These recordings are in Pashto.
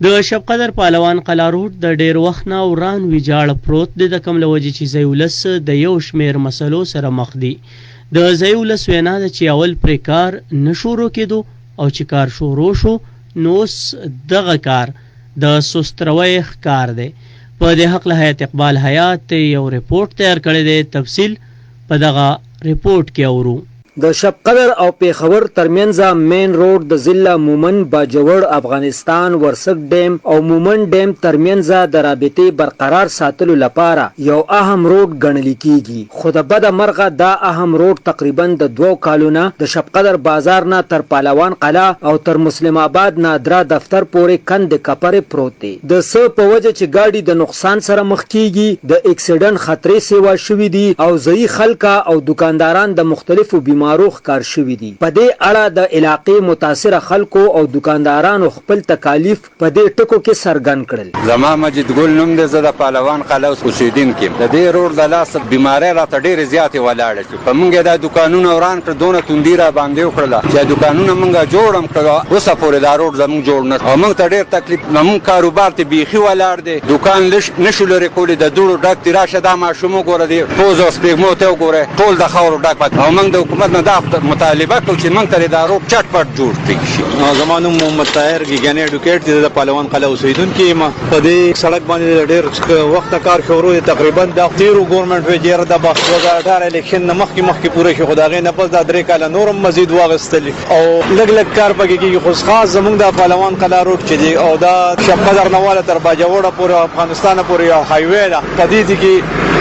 د شبقدر پهلوان قلا روډ د ډېر وخت نه وران ویجاړ پروت دی، د کوم له وجې چې ځايي ولس د یو شمېر مسلو سره مخ دي. د ځايي ولس وینا ده چې اول پرې کار نه شروع کېدو او چې کار شروع شو نو اوس دغه کار د سست روۍ ښکار دی. په دې هکله حیات اقبال حیات یو رپورټ تیار کړی دی، تفصیل په دغه رپورټ کې اورو. د شبقدر او پېښور ترمنځ مین روډ د ضلع مومند باجوړ افغانستان ورسک ډیم او مومند ډیم ترمنځ د رابطې برقرار ساتلو لپاره یو اهم روډ ګڼل کیږي، خو د بده مرغه دا اهم روډ تقریبا د دوو کالو نه د شبقدر بازار نه تر پهلوان قلعه او تر مسلم اباد نادرا دفتر پورې کندې کپرې پروت دی. د څه په وجه چې ګاډي د نقصان سره مخ کیږي، د اېکسیډنټ خطرې سېوا شوي دي او ځايي خلکا او دوکانداران د مختلفو بیمارو ښکار شوي دي. په دې اړه د علاقې متاثره خلکو او دوکاندارانو خپل تکالیف په دې ټکو کې څرګند کړل. زما مجید ګل نوم دی، زه د پهلوان قلعه اوسېدونکی یم. د دې روډ د لاسه بیمارۍ راته ډېرې زیاتې ولاړې شوې. په مونږ یې دا دوکانونه وران کړل، دونه توندي راباندې وکړله چې دوکانونه مونږ جوړ هم کړل، اوسه پورې دا روډ زمونږ جوړ نه شو او مونږ ته ډېر تکلیف، زمونږ کاروبار ته بیخي ولاړ دی، دوکان نه شو لرې کولی، د دوړو ډک دی. راشه دا ماشوم وګوره، دی پوزه او سپېږمو ته وګوره، ټول د خاورو ډک. او مونږ د حکومت نه دا مطالبه کوو چې مونږ ته دا روډ چټ پټ جوړ کړي شي. زما نوم محمد طاهر ګیګانی اډوکیټ دی، د پهلوان قلعه اوسېدونکی یم. په دې سړک باندې ډېر وخت کار شروع دی، تقریبا دا تیرو ګورنمنټ وی چیرې دا 2018 الیکشن نه مخکې مخکې پوره شي، خو د هغې نه پس دا 3 کاله نور هم مزید واغستل او لږ لږ کار پکې کېږي. خو خاص زمونږ د پهلوان قلعه روډ چې دی او دا شبقدر نه واله تر باجوړه پورې، افغانستان پورې یو های وی ده، په دې کې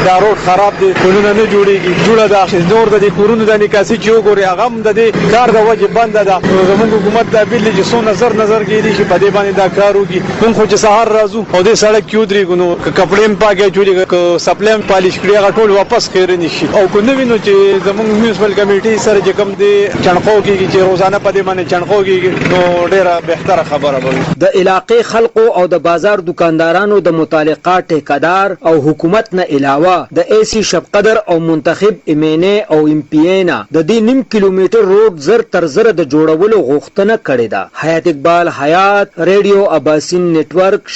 دا روډ خراب دی، پلونه نه جوړیږي. جوړه ده نور د دې کورونو د نکاسي چې وګوري، هغه هم د دې کار د وجې بنده ده. نو زمونږ حکومت ته اپیل دی چې څو نظر نظر کېدی چې په دې باندې دا کار وکړي. مونږ خو چې سهار راځو او دې سړک کې ودرېږو، نو که کپړې هم پاکې اچولي، که څپلۍ هم پالیش کړي، هغه ټول واپس خیرنې شي. او که نه وي نو چې زمونږ میونسپل کمیټې سره چې کوم دی چڼقو کېږي، چې روزانه په دې باندې چڼقو کېږي، نو ډېره بهتره خبره به وي. د علاقې خلقو او د بازار دوکاندارانو د متعلقه ټیکدار او حکومت نه علاوه د اې سي شبقدر او منتخب ایم این اې او ایم پي اې نه د دې نیم کیلومیټر روډ زر تر زره د جوړولو غوښتنه کړې ده. حیات اقبال حیات، ریډیو اباسین نیټورک.